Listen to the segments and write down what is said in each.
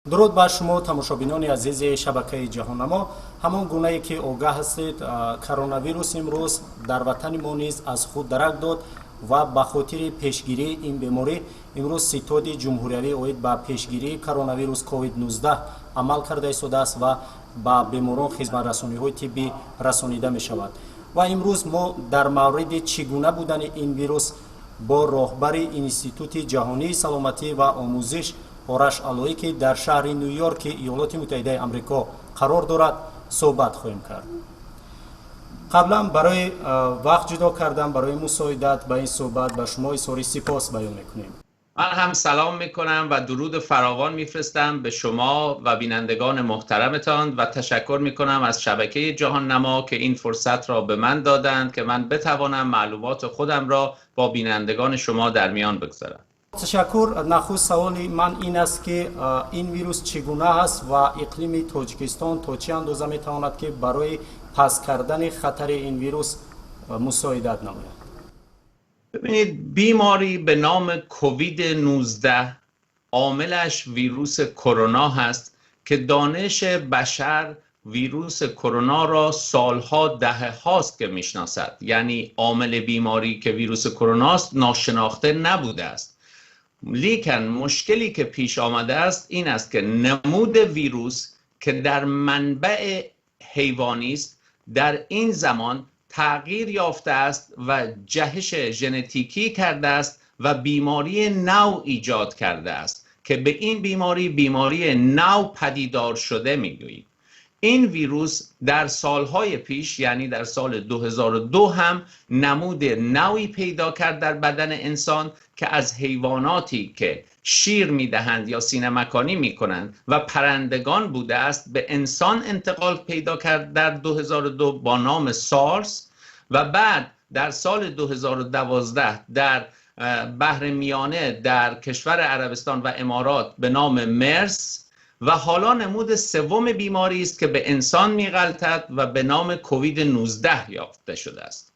Дуруд бар шумо, тамошобинони азизи шабакаи Ҷаҳоннамо. Ҳамон гунае ки огаҳ ҳастед, коронавирус имрӯз дар ватани мо низ аз худ дарак дод ва ба хотири пешгирии ин беморӣ имрӯз Ситоди ҷумҳуриявӣ оид ба пешгирии коронавирус COVID-19 амал карда истодааст ва ба беморон хизматрасониҳои тиббӣ расонида мешавад. Ва имрӯз мо дар мавриди чӣ гуна будани ин вирус бо роҳбари Институти ҷаҳонии саломатӣ ва омӯзиш Ораш Алоӣ, ки дар шаҳри Ню-Йорки Иёлоти Муттаҳидаи Амрико қарор дорад, суҳбат хоҳем кард. Қаблан барои вақт ҷудо кардан барои мусоидат ба ин суҳбат ба шумо изҳори сипос баён мекунем. من هم سلام میکنم و درود فراوان میفرستم به شما و بینندگان محترمتان و تشکر میکنم از شبکه جهان نما که این فرصت را به من دادند که من بتوانم معلومات خودم را با بینندگان شما در میان بگذارم. Ташаккур. Нахуст саволи ман ин аст, ки ин вирус чӣ гуна аст ва иқлими Тоҷикистон то чӣ андоза метавонад, ки барои паст кардани хатари ин вирус мусоидат намояд? ببینید، بیماری به نام کووید 19 عاملش ویروس کرونا هست که دانش بشر ویروس کرونا را سالها، دهه هاست که میشناسد. یعنی عامل بیماری که ویروس کرونا است ناشناخته نبوده است. لیکن مشکلی که پیش آمده است این است که نمود ویروس که در منبع حیوانی است، در این زمان تغییر یافته است و جهش ژنتیکی کرده است و بیماری نو ایجاد کرده است که به این بیماری، بیماری نو پدیدار شده میگوییم. این ویروس در سالهای پیش، یعنی در سال 2002 هم نمود نوی پیدا کرد در بدن انسان که از حیواناتی که شیر میدهند یا سینه مکانی میکنند و پرندگان بوده است به انسان انتقال پیدا کرد در 2002 با نام سارس و بعد در سال 2012 در بحر میانه، در کشور عربستان و امارات به نام مرس و حالا نمود سوم بیماری است که به انسان میغلطد و به نام کووید 19 یافته شده است.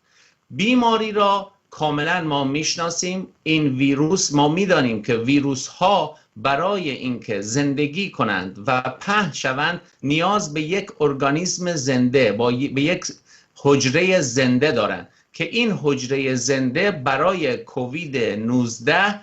بیماری را کاملا ما میشناسیم. این ویروس، ما میدانیم که ویروس ها برای اینکه زندگی کنند و پهن شوند نیاز به یک ارگانیسم زنده با به یک حجره زنده دارند که این حجره زنده برای کووید 19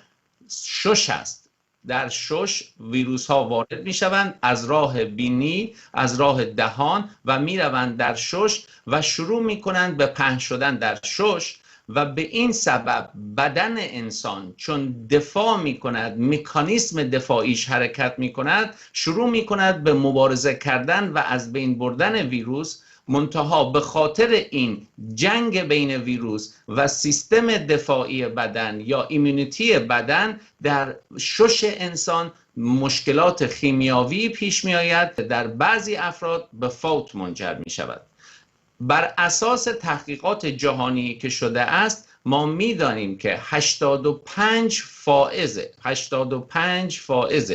شش است. در شش ویروس ها وارد می شوند، از راه بینی، از راه دهان و می روند در شش و شروع می کنند به پهن شدن در شش و به این سبب بدن انسان چون دفاع می کند، مکانیسم دفاعیش حرکت می کند، شروع می کند به مبارزه کردن و از بین بردن ویروس. منتها به خاطر این جنگ بین ویروس و سیستم دفاعی بدن یا immunity بدن، در شش انسان مشکلات خیمیاوی پیش می آید، در بعضی افراد به فوت منجر می شود. بر اساس تحقیقات جهانی که شده است، ما میدانیم که 85 فائز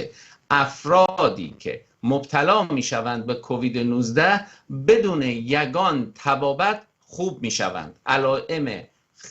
افرادی که مبتلا میشوند به کووید 19 بدون یگان طبابت خوب میشوند. علائم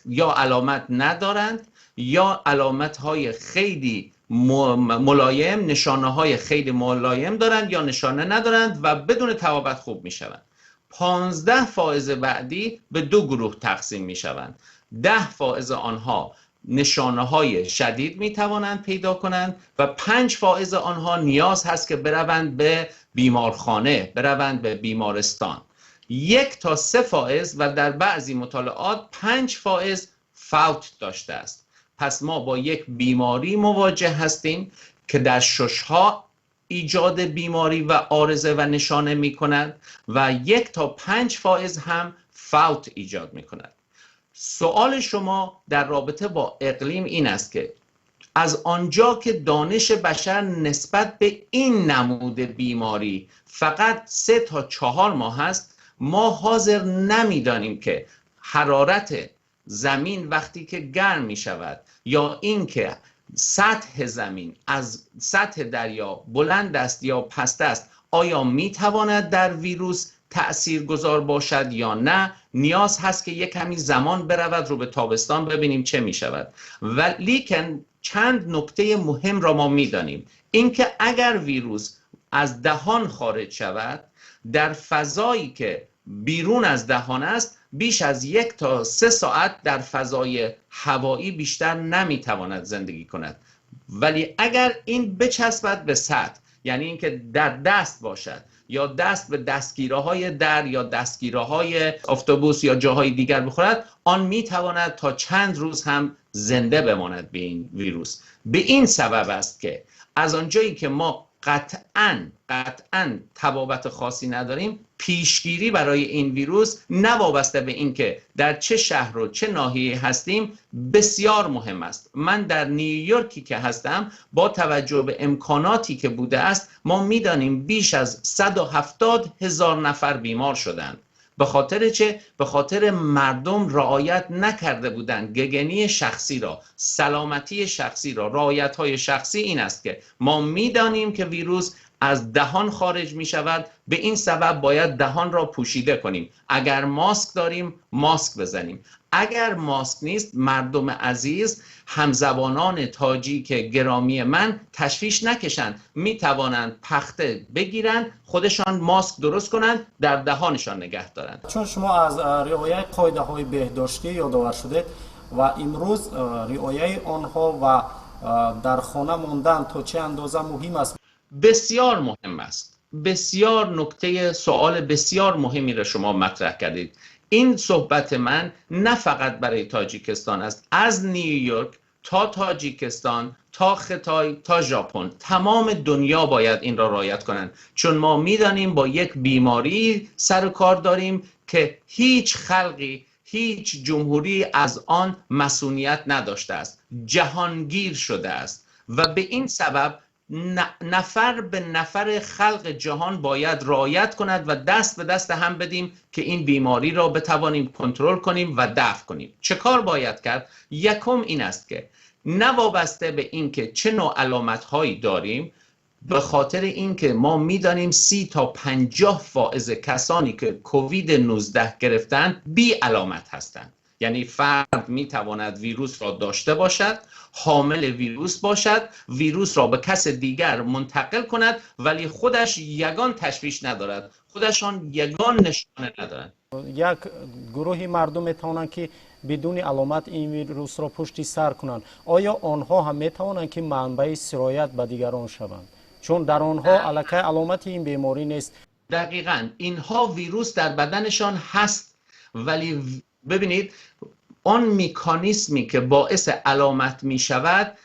یا علامت ندارند یا علامت های خیلی ملایم، نشانه های خیلی ملایم دارند یا نشانه ندارند و بدون طبابت خوب میشوند. 15 فائز بعدی به دو گروه تقسیم میشوند. 10 فائز آنها نشانه های شدید می توانند پیدا کنند و 5 فائز آنها نیاز هست که بروند به بیمارخانه، بروند به بیمارستان. 1 تا 3 فائز و در بعضی مطالعات 5 فائز فوت داشته است. پس ما با یک بیماری مواجه هستیم که در ششها ایجاد بیماری و عارضه و نشانه می کند و 1 تا 5 فائز هم فوت ایجاد می کند. سوال شما در رابطه با اقلیم این است که از آنجا که دانش بشر نسبت به این نمود بیماری فقط 3 تا 4 ماه است، ما حاضر نمیدانیم که حرارت زمین وقتی که گرم می شود یا اینکه سطح زمین از سطح دریا بلند است یا پست است، آیا می تواند در ویروس تأثیر گذار باشد یا نه. نیاز هست که یک کمی زمان برود رو به تابستان، ببینیم چه می شود. و لیکن چند نکته مهم را ما می دانیم. اینکه اگر ویروس از دهان خارج شود، در فضایی که بیرون از دهان است بیش از 1 تا 3 ساعت در فضای هوایی بیشتر نمیتواند زندگی کند. ولی اگر این بچسبد به سطح، یعنی اینکه در دست باشد یا دست به دستگیره های در یا دستگیره های اتوبوس یا جاهای دیگر بخورد، آن میتواند تا چند روز هم زنده بماند به این ویروس. به این سبب است که از آنجایی که ما قطعاً طبابت خاصی نداریم، پیشگیری برای این ویروس نه وابسته به اینکه در چه شهر و چه ناحیه هستیم بسیار مهم است. من در نیویورکی که هستم، با توجه به امکاناتی که بوده است، ما میدانیم بیش از 170,000 نفر بیمار شدند. به خاطر چه؟ به خاطر مردم رعایت نکرده بودند گگنی شخصی را، سلامتی شخصی را. رعایت‌های شخصی این است که ما میدانیم که ویروس از دهان خارج می شود، به این سبب باید دهان را پوشیده کنیم. اگر ماسک داریم ماسک بزنیم، اگر ماسک نیست، مردم عزیز، همزبانان تاجیک گرامی من تشویش نکشند، می توانند پخته بگیرند، خودشان ماسک درست کنند، در دهانشان نگه دارند. چون شما از رعایت قاعده های بهداشتی یادآور شدید و امروز رعایت آنها و در خانه ماندن تا چه اندازه مهم است؟ بسیار مهم است. بسیار نکته، سوال بسیار مهمی را شما مطرح کردید. این صحبت من نه فقط برای تاجیکستان است، از نیویورک تا تاجیکستان تا خطای تا ژاپن، تمام دنیا باید این را رعایت کنند، چون ما میدانیم با یک بیماری سر و کار داریم که هیچ خلقی، هیچ جمهوری از آن مسئولیت نداشته است، جهانگیر شده است و به این سبب نفر به نفر خلق جهان باید رعایت کند و دست به دست هم بدیم که این بیماری را بتوانیم کنترل کنیم و دفع کنیم. چه کار باید کرد؟ یکم این است که نه وابسته به اینکه چه نوع علامت‌هایی داریم، به خاطر اینکه ما می‌دانیم 30 تا 50 فائز کسانی که کووید 19 گرفتن بی علامت هستند. یعنی فرد میتواند ویروس را داشته باشد، حامل ویروس باشد، ویروس را به کس دیگر منتقل کند، ولی خودش یگان تشویش ندارد، خودشان یگان نشانه ندارند. یک گروه مردم میتوانند که بدون علامت این ویروس را پشت سر کنند. آیا آنها هم میتوانند که منبع سرایت به دیگران شوند؟ چون در آنها الکی علامت این بیماری نیست. دقیقاً اینها ویروس در بدنشان هست، ولی ببینید آن مکانیزمی که باعث علامت می شود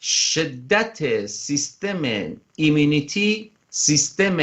شدت سیستم immunity، سیستم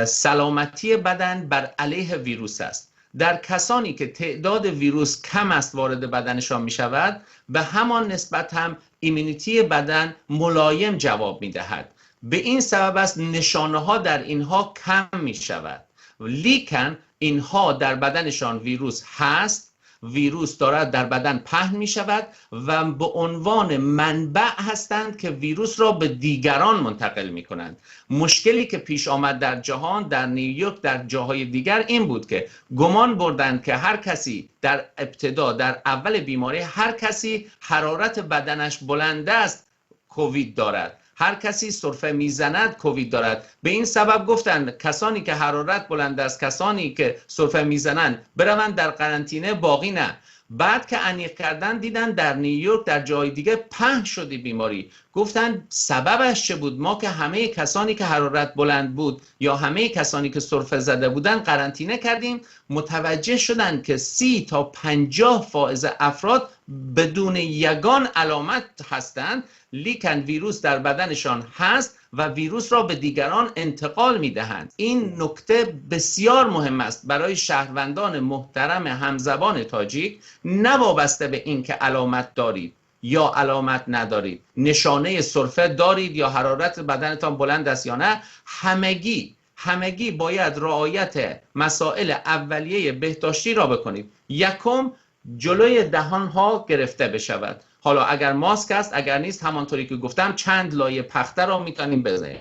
سلامتی بدن بر علیه ویروس است. در کسانی که تعداد ویروس کم است وارد بدنشان می شود، به همان نسبت هم immunity بدن ملایم جواب می دهد. به این سبب است نشانه ها در اینها کم می شود، لیکن اینها در بدنشان ویروس هست، ویروس دارد در بدن پهن می شود و به عنوان منبع هستند که ویروس را به دیگران منتقل می کنند. مشکلی که پیش آمد در جهان، در نیویورک، در جاهای دیگر این بود که گمان بردند که هر کسی در ابتدا، در اول بیماری، هر کسی حرارت بدنش بلند است کووید دارد، هر کسی سرفه میزند کووید دارد. به این سبب گفتند کسانی که حرارت بلند است، کسانی که سرفه میزنند بروند در قرنطینه، باقی نه. بعد که انیق کردن دیدن در نیویورک، در جای دیگه پهن شده بیماری. گفتن سببش چه بود؟ ما که همه کسانی که حرارت بلند بود یا همه کسانی که سرفه زده بودن قرنطینه کردیم. متوجه شدن که 30 تا 50 فائز افراد بدون یگان علامت هستند، لیکن ویروس در بدنشان هست و ویروس را به دیگران انتقال می‌دهند. این نکته بسیار مهم است برای شهروندان محترم همزبان تاجیک، نه وابسته به این که علامت دارید یا علامت ندارید، نشانه سرفه دارید یا حرارت بدنتان بلند است یا نه، همگی باید رعایت مسائل اولیه بهداشتی را بکنید. یکم، جلوی دهانها گرفته بشود. حالا اگر ماسک است، اگر نیست، همانطوری که گفتم چند لایه پخته را میتونیم بزنیم.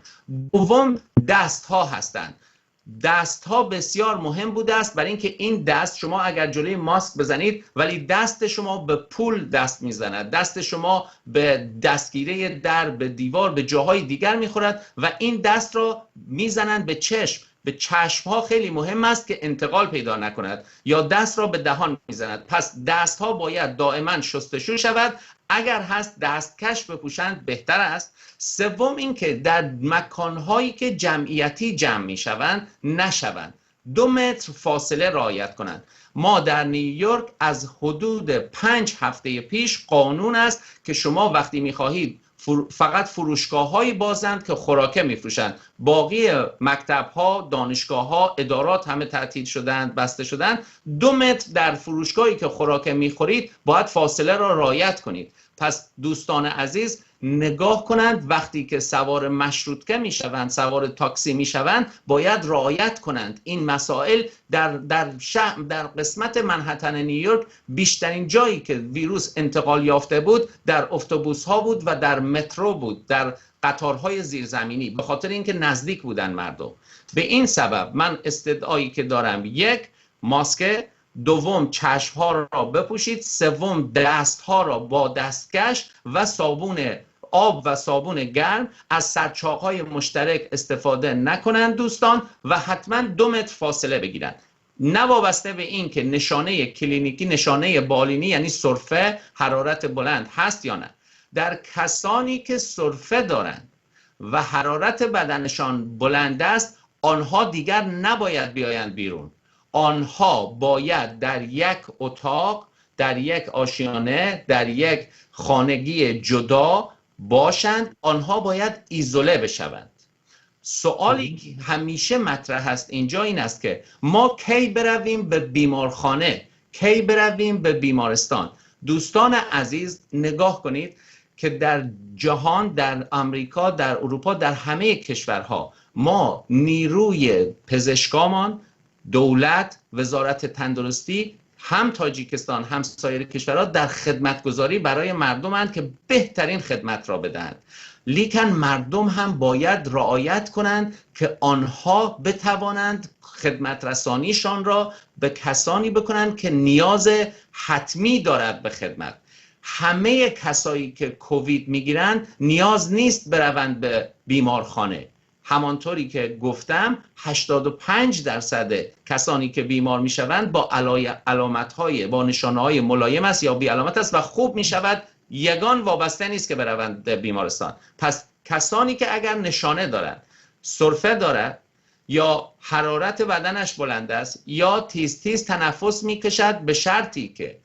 دوم، دست ها هستند. دست ها بسیار مهم بوده است، برای اینکه این دست شما اگر جلوی ماسک بزنید ولی دست شما به پول دست میزند، دست شما به دستگیره در، به دیوار، به جاهای دیگر میخورد و این دست را میزنند به چشم. به چشم ها خیلی مهم است که انتقال پیدا نکند، یا دست را به دهان میزند. پس دست ها باید دائما شستشو شود، اگر هست دستکش بپوشند بهتر است. سوم اینکه در مکانهایی که جمعیتی جمع میشوند نشوند، 2 متر فاصله رعایت کنند. ما در نیویورک از حدود 5 هفته پیش قانون است که شما وقتی میخواهید فقط فروشگاه هایی بازند که خوراکه میفروشند، باقی مکتب ها، دانشگاه ها، ادارات همه تعطیل شدند، بسته شدند. 2 متر در فروشگاهی که خوراکه میخورید باید فاصله را رعایت کنید. پس دوستان عزیز نگاه کنند، وقتی که سوار مشروطه میشوند، سوار تاکسی میشوند، باید رعایت کنند این مسائل. در قسمت منهتن نیویورک بیشترین جایی که ویروس انتقال یافته بود در اتوبوس ها بود و در مترو بود، در قطارهای زیرزمینی، به خاطر اینکه نزدیک بودن مردم. به این سبب من استدعایی که دارم، 1 ماسک، 2 چشم ها را بپوشید، 3 دست ها را با دستکش و صابون آب و صابون گرم، از سرچاق های مشترک استفاده نکنند دوستان و حتما 2 متر فاصله بگیرند. نه وابسته به این که نشانه کلینیکی، نشانه بالینی یعنی سرفه، حرارت بلند هست یا نه. در کسانی که سرفه دارند و حرارت بدنشان بلند است، آنها دیگر نباید بیایند بیرون. آنها باید در یک اتاق، در یک آشیانه، در یک خانگی جدا باشند. آنها باید ایزوله بشوند. سوالی که همیشه مطرح است اینجا این است که ما کی برویم به بیمارخانه، کی برویم به بیمارستان. دوستان عزیز نگاه کنید که در جهان، در آمریکا، در اروپا، در همه کشورها ما نیروی پزشکامان، دولت، وزارت تندرستی، هم تاجیکستان هم سایر کشورها در خدمتگزاری برای مردمند که بهترین خدمت را بدهند. لیکن مردم هم باید رعایت کنند که آنها بتوانند خدمت رسانیشان را به کسانی بکنند که نیاز حتمی دارد به خدمت. همه کسایی که کووید میگیرند نیاز نیست بروند به بیمارخانه. همانطوری که گفتم 85% کسانی که بیمار میشوند با علامت‌های، با نشانه‌های ملایم است یا بی علامت است و خوب میشود، یگان وابسته نیست که بروند بیمارستان. پس کسانی که اگر نشانه دارند، سرفه دارد یا حرارت بدنش بلند است یا تیز تیز تنفس میکشد، به شرطی که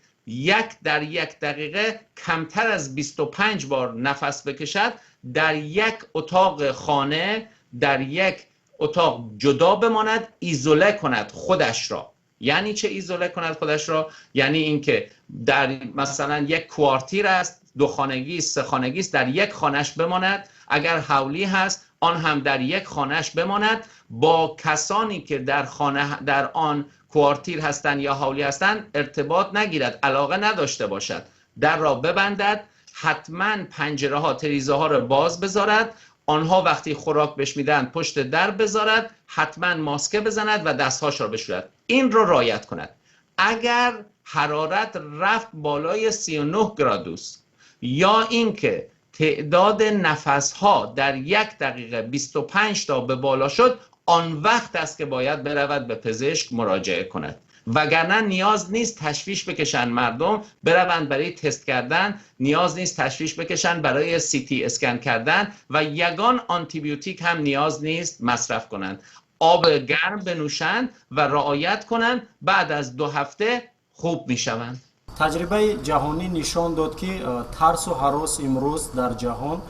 در یک دقیقه کمتر از 25 بار نفس بکشد، در یک اتاق خانه، در یک اتاق جدا بماند، ایزوله کند خودش را. یعنی چه ایزوله کند خودش را؟ یعنی اینکه در مثلا یک کوارتیر است، 2 خانگی، 3 خانگی است، در یک خانهش بماند. اگر حولی هست آن هم در یک خانهش بماند، با کسانی که در خانه، در آن کوارتیر هستند یا حولی هستند ارتباط نگیرد، علاقه نداشته باشد، در را ببندد، حتما پنجره ها، تریزه ها را باز بذارد، آنها وقتی خوراک بهش میدن پشت در بذارد، حتما ماسک بزند و دستهاش را بشوید. این را رعایت کند. اگر حرارت رفت بالای 39 گرادوس یا اینکه تعداد نفسها در یک دقیقه 25 تا به بالا شد، آن وقت است که باید برود به پزشک مراجعه کند. وگرنه نیاز نیست تشویش بکشن مردم بروند برای تست کردن، نیاز نیست تشویش بکشن برای سی تی اسکن کردن و یگان آنتیبیوتیک هم نیاز نیست مصرف کنند. آب گرم بنوشند و رعایت کنند، بعد از 2 هفته خوب میشوند. تجربه جهانی نشان داد که ترس و هراس امروز در جهان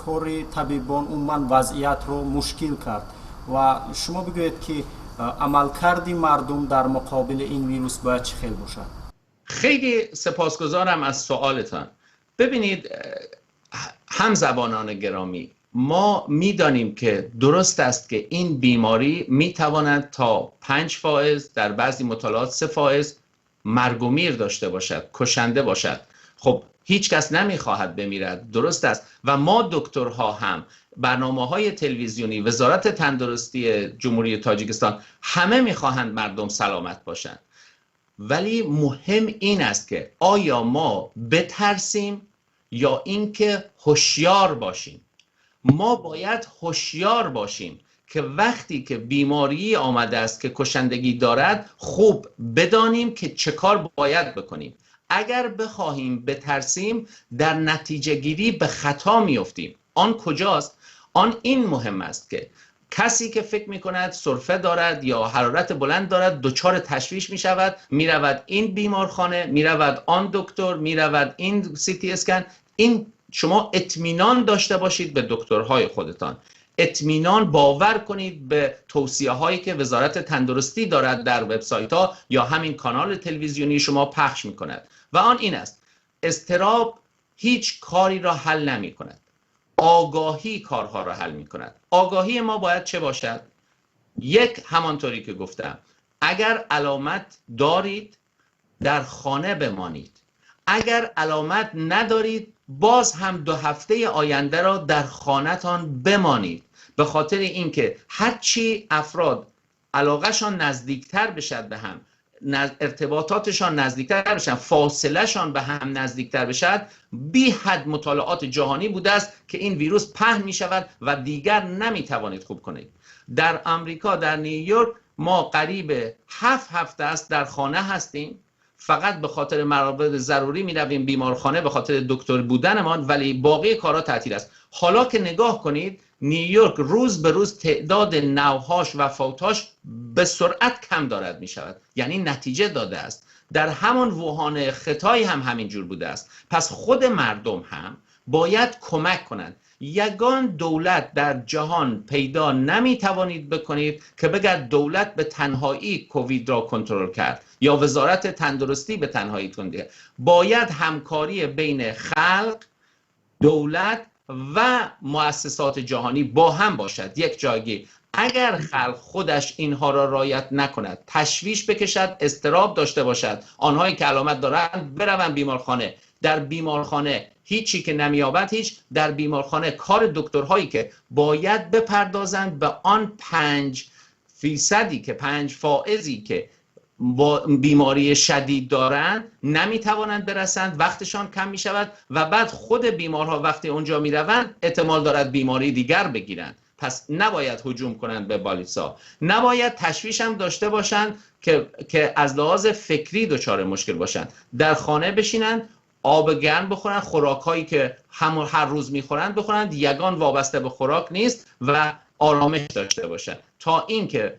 کار طبیبان عموما وضعیت رو مشکل کرد و شما بگویید که عملکرد مردم در مقابل این ویروس باید چه خیل باشد؟ خیلی سپاسگزارم از سوالتان. ببینید هم زبانان گرامی، ما میدانیم که درست است که این بیماری میتواند تا 5 فائز، در بعضی مطالعات 3 فائز مرگ و میر داشته باشد، کشنده باشد. خب هیچ کس نمیخواهد بمیرد، درست است. و ما دکترها هم، برنامه های تلویزیونی، وزارت تندرستی جمهوری تاجیکستان، همه میخواهند مردم سلامت باشند. ولی مهم این است که آیا ما بترسیم یا اینکه هوشیار باشیم. ما باید هوشیار باشیم که وقتی که بیماری آمده است که کشندگی دارد، خوب بدانیم که چه کار باید بکنیم. اگر بخواهیم بترسیم، در نتیجه گیری به خطا میفتیم. آن کجاست؟ آن این مهم است که کسی که فکر میکند سرفه دارد یا حرارت بلند دارد، دچار تشویش میشود، میرود این بیمارخانه، میرود آن دکتر، میرود این CT scan. این شما اطمینان داشته باشید به دکترهای خودتان، اطمینان باور کنید به توصیه هایی که وزارت تندرستی دارد در وبسایت ها یا همین کانال تلویزیونی شما پخش می کند. و آن این است: اضطراب هیچ کاری را حل نمی کند، آگاهی کارها را حل می کند. آگاهی ما باید چه باشد؟ یک، همانطوری که گفتم، اگر علامت دارید در خانه بمانید. اگر علامت ندارید، باز هم 2 هفته آینده را در خانهتان بمانید، به خاطر اینکه هرچی افراد علاقهشان نزدیکتر بشد به هم، ارتباطاتشان نزدیکتر بشن، فاصلهشان به هم نزدیکتر بشد، بی حد مطالعات جهانی بوده است که این ویروس پهن می شود و دیگر نمی توانید خوب کنید. در امریکا، در نیویورک، ما قریب 7 هفته است در خانه هستیم. فقط به خاطر موارد ضروری می رویم بیمارخانه، به خاطر دکتر بودنمان، ولی باقی کارها تعطیل است. حالا که نگاه کنید، نیویورک روز به روز تعداد نوهاش و فوتاش به سرعت کم دارد می شود، یعنی نتیجه داده است. در همان ووهان ختای هم همینجور بوده است. پس خود مردم هم باید کمک کنند. یگان دولت در جهان پیدا نمی توانید بکنید که بگه دولت به تنهایی کووید را کنترل کرد یا وزارت تندرستی به تنهایی کنده. باید همکاری بین خلق، دولت و مؤسسات جهانی با هم باشد، یک جایگی. اگر خلق خودش اینها را رعایت نکند، تشویش بکشد، اضطراب داشته باشد، آنهایی که علامت دارند بروند بیمارخانه، در بیمارخانه هیچی که نمیابد هیچ، در بیمارخانه کار دکترهایی که باید بپردازند به آن 5 فیصدی که پنج فائزی که با بیماری شدید دارند نمیتوانند برسند، وقتشان کم می شود و بعد خود بیمارها وقتی اونجا میروند، احتمال دارد بیماری دیگر بگیرند. پس نباید هجوم کنند به больница، نباید تشویش هم داشته باشند که از لحاظ فکری دچار مشکل باشند. در خانه بشینند، آب گرم بخورن، خوراک هایی که هم هر روز میخورند بخورند، یگان وابسته به خوراک نیست، و آرامش داشته باشند تا اینکه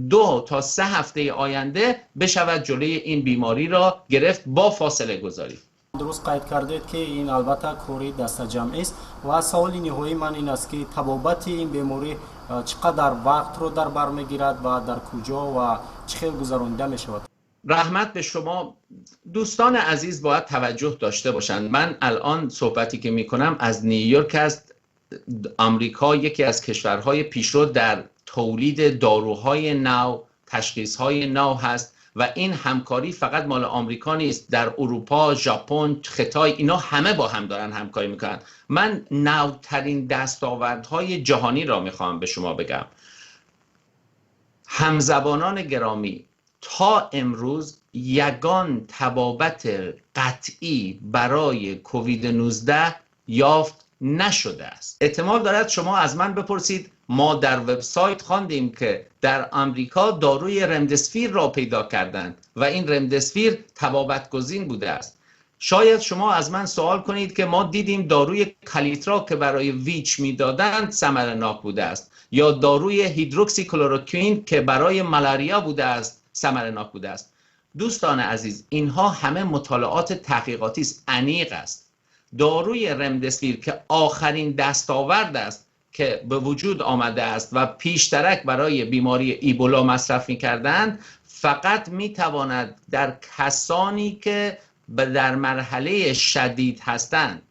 2 تا 3 هفته آینده بشود جلوی این بیماری را گرفت با فاصله گذاری. Дуруст қайд кардед, ки ин албатта кори дастаҷамъӣ аст. Ва саволи ниҳоии ман ин аст, ки табобати ин беморӣ чӣ қадар вақтро дар бар мегирад ва дар куҷо ва чӣ хел гузаронида мешавад? رحمت به شما. دوستان عزیز باید توجه داشته باشند، من الان صحبتی که میکنم از نیویورک است. آمریکا یکی از کشورهای پیشرو در تولید داروهای نو، تشخیصهای نو هست و این همکاری فقط مال آمریکا نیست. در اروپا، ژاپن، ختای، اینا همه با هم دارن همکاری میکنن. من نوترین دستاوردهای جهانی را میخوام به شما بگم. همزبانان گرامی، تا امروز یگان طبابت قطعی برای کووید 19 یافت نشده است. احتمال دارد شما از من بپرسید ما در وبسایت خواندیم که در آمریکا داروی رمدسفیر را پیدا کردند و این رمدسفیر طبابت گزین بوده است. شاید شما از من سوال کنید که ما دیدیم داروی کالیترا که برای ویچ میدادند ثمرناک بوده است یا داروی هیدروکسی کلوروکوین که برای ملاریا بوده است ثمرناک بوده است. دوستان عزیز، اینها همه مطالعات تحقیقاتی است، انیق است. داروی رمدسویر که آخرین دستاورد است که به وجود آمده است و پیشترک برای بیماری ایبولا مصرف می‌کردند، فقط می‌تواند در کسانی که در مرحله شدید هستند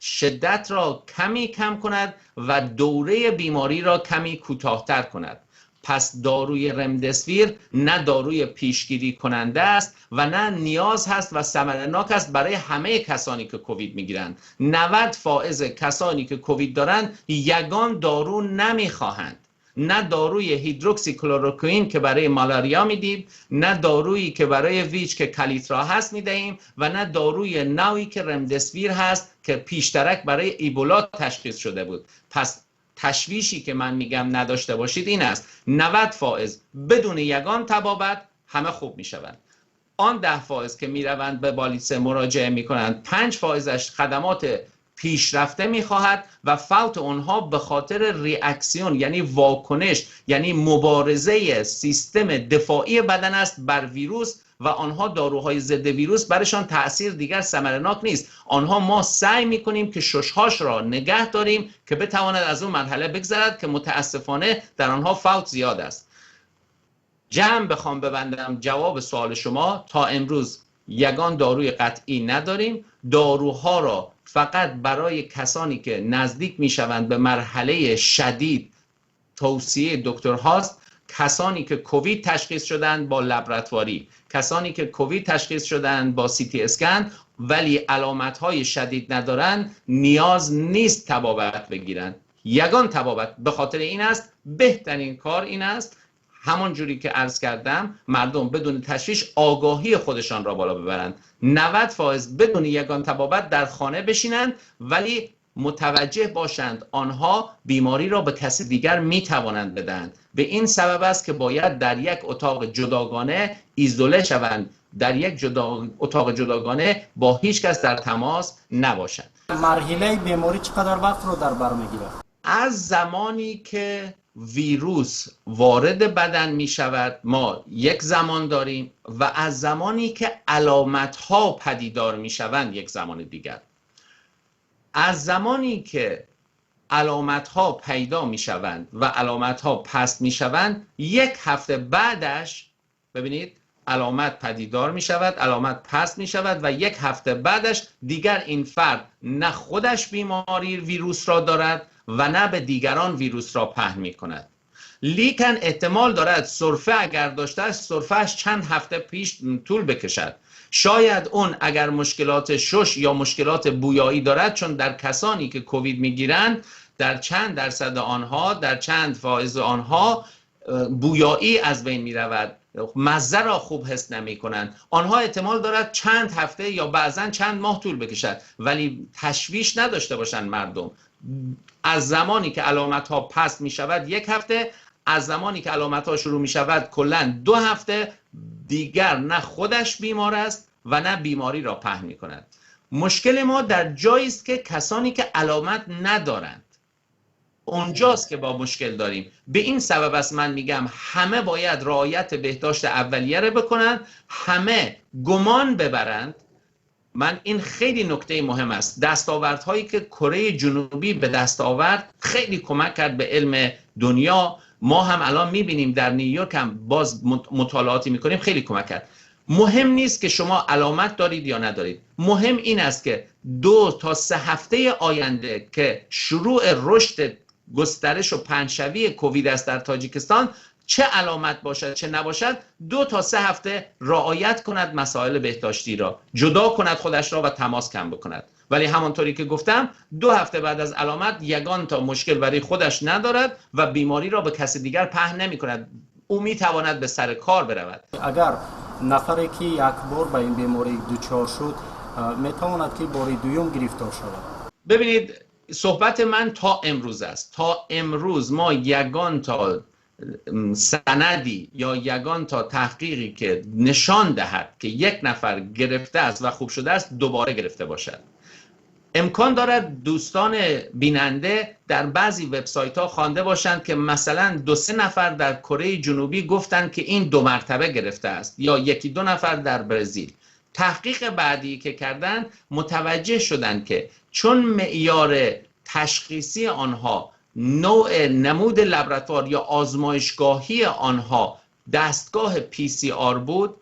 شدت را کمی کم کند و دوره بیماری را کمی کوتاهتر کند. پس داروی رمدسویر نه داروی پیشگیری کننده است و نه نیاز هست و ثمرناک است برای همه کسانی که کووید میگیرند. 90% کسانی که کووید دارند یگان دارو نمیخواهند. نه داروی هیدروکسی کلوروکوین که برای مالاریا میدیم، نه دارویی که برای ویچ که کلیترا هست میدهیم و نه داروی نوی که رمدسویر هست که پیشترک برای ایبولا تشخیص شده بود. پس تشویشی که من میگم نداشته باشید این است: 90% بدون یگان طبابت همه خوب میشوند. آن 10% که میروند به بالیسه مراجعه میکنند، 5%ش خدمات پیشرفته میخواهد و فوت آنها به خاطر ریاکسیون، یعنی واکنش، یعنی مبارزه سیستم دفاعی بدن است بر ویروس و آنها داروهای ضد ویروس برشان تأثیر دیگر ثمرناک نیست. آنها ما سعی میکنیم که ششهاش را نگه داریم که بتواند از اون مرحله بگذرد که متاسفانه در آنها فوت زیاد است. جمع بخوام ببندم جواب سوال شما، تا امروز یگان داروی قطعی نداریم. داروها را فقط برای کسانی که نزدیک میشوند به مرحله شدید توصیه دکتر هاست. کسانی که کووید تشخیص شدند با لابراتواری، کسانی که کووید تشخیص شدند با سی تی اسکن ولی علامت‌های شدید ندارند، نیاز نیست طبابت بگیرند. یگان طبابت به خاطر این است، بهترین کار این است، همون جوری که عرض کردم، مردم بدون تشویش آگاهی خودشان را بالا ببرند. 90% بدون یگان طبابت در خانه بشینند ولی متوجه باشند آنها بیماری را به کسی دیگر می توانند بدهند. به این سبب است که باید در یک اتاق جداگانه ایزوله شوند، در یک اتاق جداگانه با هیچ کس در تماس نباشند. مرحله بیماری چقدر وقت رو در بر میگیرد؟ از زمانی که ویروس وارد بدن می شود ما یک زمان داریم و از زمانی که علامت ها پدیدار می شوند یک زمان دیگر. از زمانی که علامت ها پیدا می شوند و علامت ها پست می شوند، یک هفته بعدش ببینید علامت پدیدار می شود، علامت پست می شود و یک هفته بعدش دیگر این فرد نه خودش بیماری ویروس را دارد و نه به دیگران ویروس را پهن می کند. لیکن احتمال دارد سرفه اگر داشته است، سرفهش چند هفته پیش طول بکشد. شاید اون اگر مشکلات شش یا مشکلات بویایی دارد، چون در کسانی که کووید میگیرند در چند درصد آنها، در چند فایز آنها بویایی از بین میرود، مزه را خوب حس نمی کنند. آنها احتمال دارد چند هفته یا بعضا چند ماه طول بکشد، ولی تشویش نداشته باشند مردم. از زمانی که علامت ها پست می شود یک هفته، از زمانی که علامت ها شروع می شود کلا 2 هفته، دیگر نه خودش بیمار است و نه بیماری را پهن می کند. مشکل ما در جایی است که کسانی که علامت ندارند، اونجاست که با مشکل داریم. به این سبب است من میگم همه باید رعایت بهداشت اولیه رو بکنند، همه گمان ببرند. من این خیلی نکته مهم است. دستاوردهایی که کره جنوبی به دست آورد خیلی کمک کرد به علم دنیا. ما هم الان میبینیم در نیویورک هم باز مطالعاتی میکنیم، خیلی کمک کرد. مهم نیست که شما علامت دارید یا ندارید، مهم این است که 2 تا 3 هفته آینده که شروع رشد گسترش و پهنشوی کووید است در تاجیکستان، چه علامت باشد چه نباشد، 2 تا 3 هفته رعایت کند مسائل بهداشتی را، جدا کند خودش را و تماس کم بکند. ولی همانطوری که گفتم 2 هفته بعد از علامت یگان تا مشکل برای خودش ندارد و بیماری را به کسی دیگر پهن نمی کند. او می تواند به سر کار برود. اگر نفری که یک بار به این بیماری دچار شد می تواند که بار دوم گرفتار شود؟ ببینید، صحبت من تا امروز است. تا امروز ما یگان تا سندی یا یگان تا تحقیقی که نشان دهد که یک نفر گرفته است و خوب شده است دوباره گرفته باشد. امکان دارد دوستان بیننده در بعضی وبسایت ها خوانده باشند که مثلا 2-3 نفر در کره جنوبی گفتند که این 2 مرتبه گرفته است، یا 1-2 نفر در برزیل. تحقیق بعدی که کردن متوجه شدند که چون معیار تشخیصی آنها نوع نمود لابراتوار یا آزمایشگاهی آنها دستگاه PCR بود،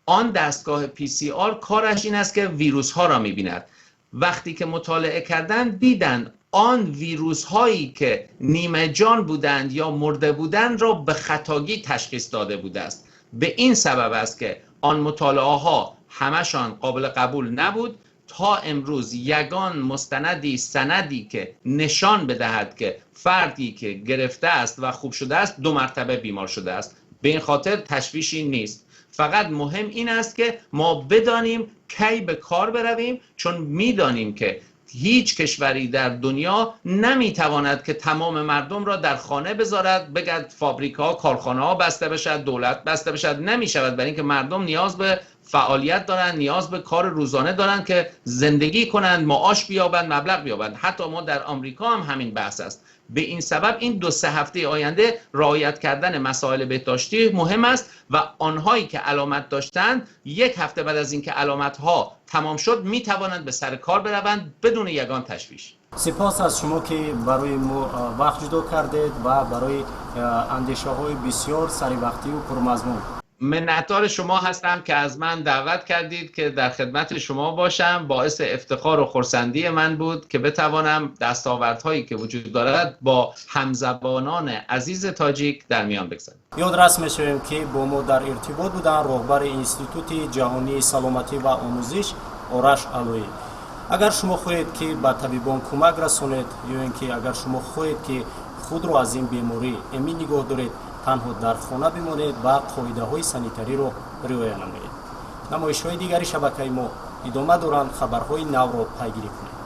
آن دستگاه PCR کارش این است که ویروس ها را می‌بیند. وقتی که مطالعه کردن دیدن آن ویروس هایی که نیمه جان بودند یا مرده بودند را به خطاگی تشخیص داده بوده است. به این سبب است که آن مطالعه ها همشان قابل قبول نبود. تا امروز یگان مستندی سندی که نشان بدهد که فردی که گرفته است و خوب شده است دو مرتبه بیمار شده است. به این خاطر تشویشی نیست. فقط مهم این است که ما بدانیم کی به کار برویم، چون میدانیم که هیچ کشوری در دنیا نمیتواند که تمام مردم را در خانه بذارد، بگد فابریک‌ها، کارخانه‌ها بسته بشد، دولت بسته بشد، نمیشود، برای اینکه مردم نیاز به فعالیت دارند، نیاز به کار روزانه دارند که زندگی کنند، معاش بیابند، مبلغ بیابند. حتی ما در آمریکا هم همین بحث است. به این سبب این 2-3 هفته آینده رعایت کردن مسائل بهداشتی مهم است و آنهایی که علامت داشتند 1 هفته بعد از اینکه علامت ها تمام شد می توانند به سر کار بروند بدون یگان تشویش. سپاس از شما که برای ما وقت جدا کردید و برای اندیشه های بسیار سریوقتی و پرمضمون. منتدار شما هستم که از من دعوت کردید که در خدمت شما باشم. باعث افتخار و خرسندی من بود که بتوانم دستاوردهایی که وجود دارد با همزبانان عزیز تاجیک در میان بگذارم. یادرس میشویم که با ما در ارتباط بودن رهبر اینستیتوت جهانی سلامتی و آموزش آرش علویی. اگر شما خواهید که به طبیبان کمک رسانید یا اینکه اگر شما خواهید که خود را از این بیماری امین نگاه دارید، танҳо дар хона бимонед ва қоидаҳои санитариро риоя намоед. Намоишҳои дигари шабакаи мо идома доранд. Хабарҳои навро пайгирӣ кунед.